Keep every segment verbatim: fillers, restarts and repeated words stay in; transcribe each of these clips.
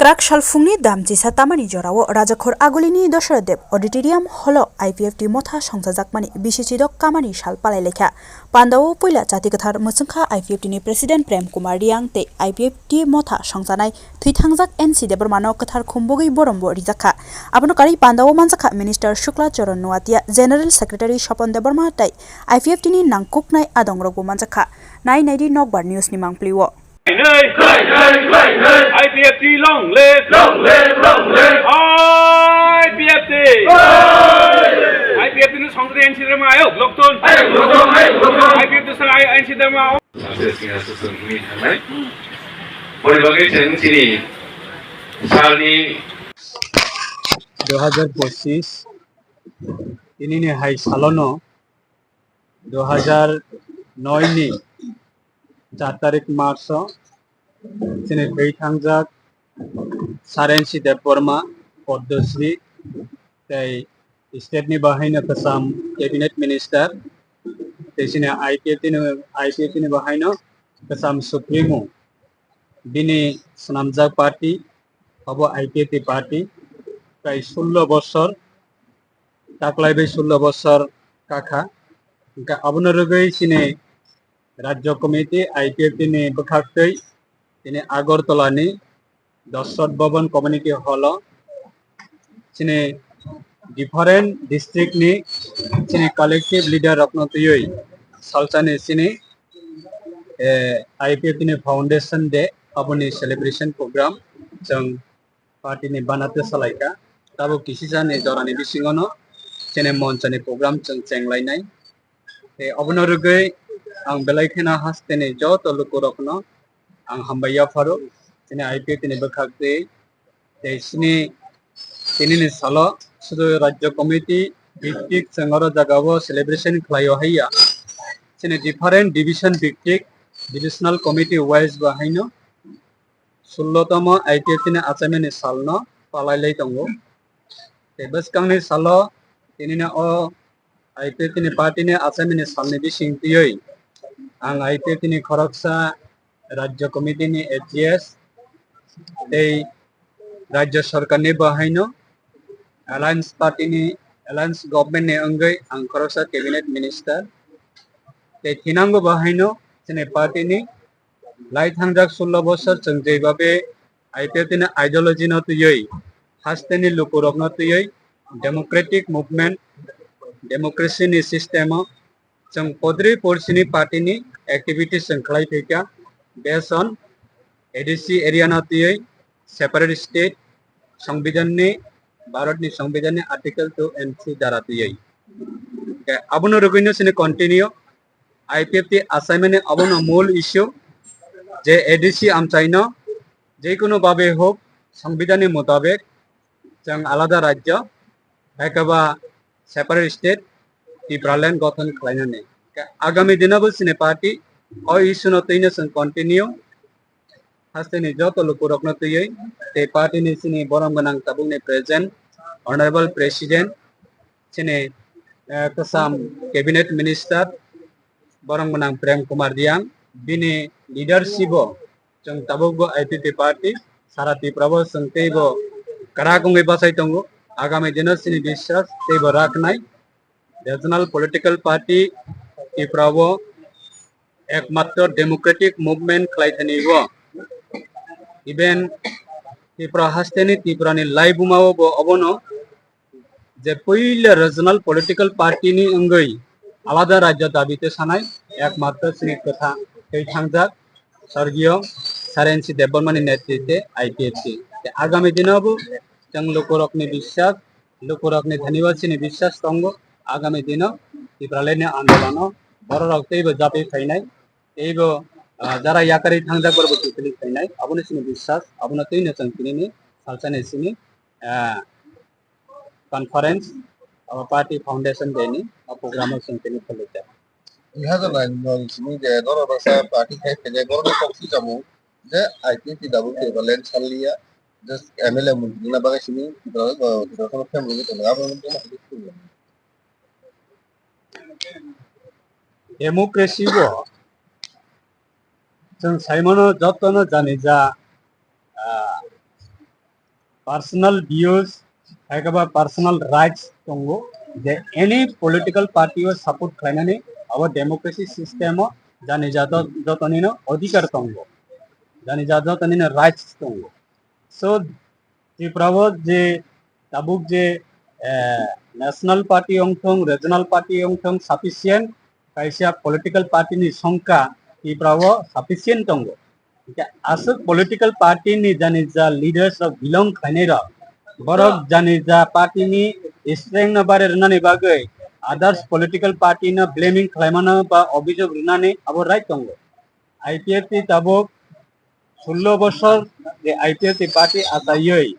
Taksal phungni damchisa tamani jorao Rajakhor Agulini Dosara Deb Auditorium Hall-o I P F T motha songchajakmani bisi chidok kamani sal palai laikha. Pandao puila chati kwthar mwchwngkha I P F T ni President Prem Kumar Riang tei I P F T motha songchanai thwithangjak N C Debbarmano kwthar khumbogwi borombo rijakha. Abono karwi pandao manjakha Minister Shukla Charan Noatia, General Secretary Swapan Debbarma tei I P F T ni nangkuknai adongrokbo manjakha. Nai naidi Nokbar News ni mangpli-o. Nai. I P F T long live. Long live, long live. I P F T. Long live. I P F T ni songchari N C Debbarma ayok loktun. Ayok loktun, ayok loktun. I P F T song I-, N C Debbarma. Sase singa susung hini thangnai. Boni bagwi chwng chini salni dui hajar pochis tinini hai salono dui hajar noi ni char tarik March o chini thwi thangjak Sir N C Debbarma, Padmasri, tei state ni bahaino kwcham cabinet minister, tei chini I P F T ni, I P F T ni bahaino kwcham supremo, bini swnamjak party, abo I P F T party, tei sullo bosor, taklai bai sullo bosor kakha. Hwnkhe abono rwgwi chini Rajya Committee I P F T ni bwkhaktwi tini Agartala ni Dosrat Bhavan Community Hall o chini different district ni chini collective leader rokno twiwi salsani chini, eh, I P F T ni Foundation Day aboni celebration program chwng party ni banate salaikha. Tabuk kisisa ni jorani bisingono chini monchani program chwng chenglainai. Tei obono rwgwi ang belai kheno hasteni joto lukurokno ang hambai yapharo. Chini I P F T ni bwkhaktwi tei chini tinini salo sudu Rajya Committee biktik chwng oro jagao celebration khlaio haiya. Chini different division biktik, divisional committee wise bo haino sullo tomo I P F T ni achaimani salno palai lai tongo. Tei bwskangni salo tinini o I P F T ni party ni achaimani salni bising twiwi ang I P F T ni khoroksa Rajya Committee ni A G S tei Rajya Sarkar ni bo haino Alliance Party ni, Alliance Government ni wngwi ang khoroksa Cabinet Minister. Tei thinango bo haino chini party ni lai thangjak sullo bosor chwng jeibabe I P F T ni ideology no twiwi, hasteni lukurokno twiwi democratic movement, democracy ni system o chwng podri porsini party ni activities chwng khlai phaikha, based on A D C area no twiwi separate state, Songbidan ni, Bharat ni Songbidan ni Article two and three dara twiwi. Hwnkhe abono rwgwino chini continue I P F T assignment ni abono mul issue je A D C amchaino jekunu babe hok Songbidan ni mutabek chwng alada rajyo, ekaba separate state, Tipraland gothon khlainani. Agami dino bo chini party o issue no twino chwng continue hasteni joto lukurokno twiwi tei party ni chini borom gwnang tabukni president, honorable president, chini, eh, kwcham cabinet minister, borom gwnang Prem Kumar Riang, bini leadership o chwng tabukbo I P P party sara Tripura bo chwng teibo kwrak wngwi bachai tongo. Agami dino chini biswas teibo raknai regional political party Tripura o ekmatro democratic movement khlai thani bo. Even Tripura hasteni Tripura ni laibuma o bo obono je puila regional political party ni wngwi alada rajyo dabi te sanai ekmatro chini kwtha tei thangjak sorgiyo Sir N C Debbarma ni netritwe I P F T. Te agami dino bo chwng lukurokni biswas, lukurokni thani bo chini biswas tongo. Agami dino Tipraland ni andolon o bororok teibo japwi phainai, teibo, ah, jara yakarwi thangjak borok bo kwthwlwi phainai, abono chini biswas, abono twino chwng tinini salsani simi, ah, conference, abo party foundation day ni o program o chwng tini phwlwkha. Dui hajar nine ni simi je norok baksa party khai phaijak, borok ni kok swijamo je I P F T ni tabuk Tipraland sanliya, just M L A mantri wngna bagwi simi Tipraland, uh, Tipraland family wngwi tongo, abo wngwi tongo. Democracy bo chwng saimano jotono jani ja, ah, personal views, hai khe ba personal rights tongo, je any political party o support khlainani abo democracy system o jani ja joto nino odhikar tongo, jani ja joto nino rights tongo. So Tripura o je tabuk je, eh, national party wng thung, regional party wng thung, sufficient kaisa political party ni songkha Tripura o sufficient tongo. Hingke aswk political party ni jani ja leaders rok belong khlainai rok, borok jani ja party ni strength no bare rwnani bagwi others political party no blaming khlaimano ba obhijog rwnani abo right tongo. I P F T tabuk sullo bosor je I P F T party achaiwi,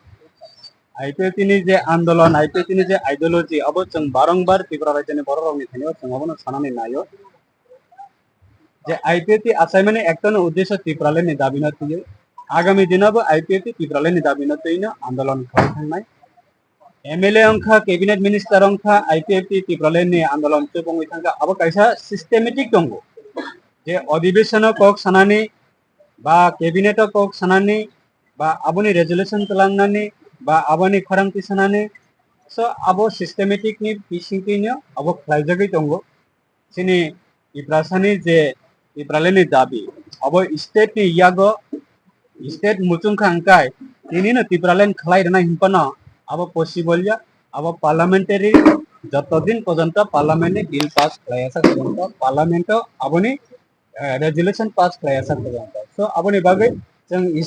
I P F T ni je andolon, I P F T ni je ideology, abo chwng barongbar Tripura rajyoni borok rokni thani o chwng abono sanani naio. Je I P F T achaimani ekta no uddesho Tipraland ni dabi no twiwi, agami dino bo I P F T Tipraland ni dabi no twino andolon khlai thangnai. M L A wngkha, cabinet minister wngkha, I P F T Tipraland ni andolon chubungwi thangkha, abo kaisa systematic tongo. Je odhibeshon o kok sanani, ba cabinet o kok sanani, ba aboni resolution twlangnani, ba aboni khorang tisanani, so abo systematic ni bisingtwi no abo khlaijagwi tongo. Chini Tiprasani je Tipraland ni dabi, abo state ni yago state muchung kha hwnkhe tini no Tipraland khlai rwnai hwnphano abo possible ya, abo parliamentary joto din porjonto parliament ni bill pass khlai ya sak porjonto parliament o aboni, eh, resolution pass khlai ya sak porjonto. So aboni bagwi chwng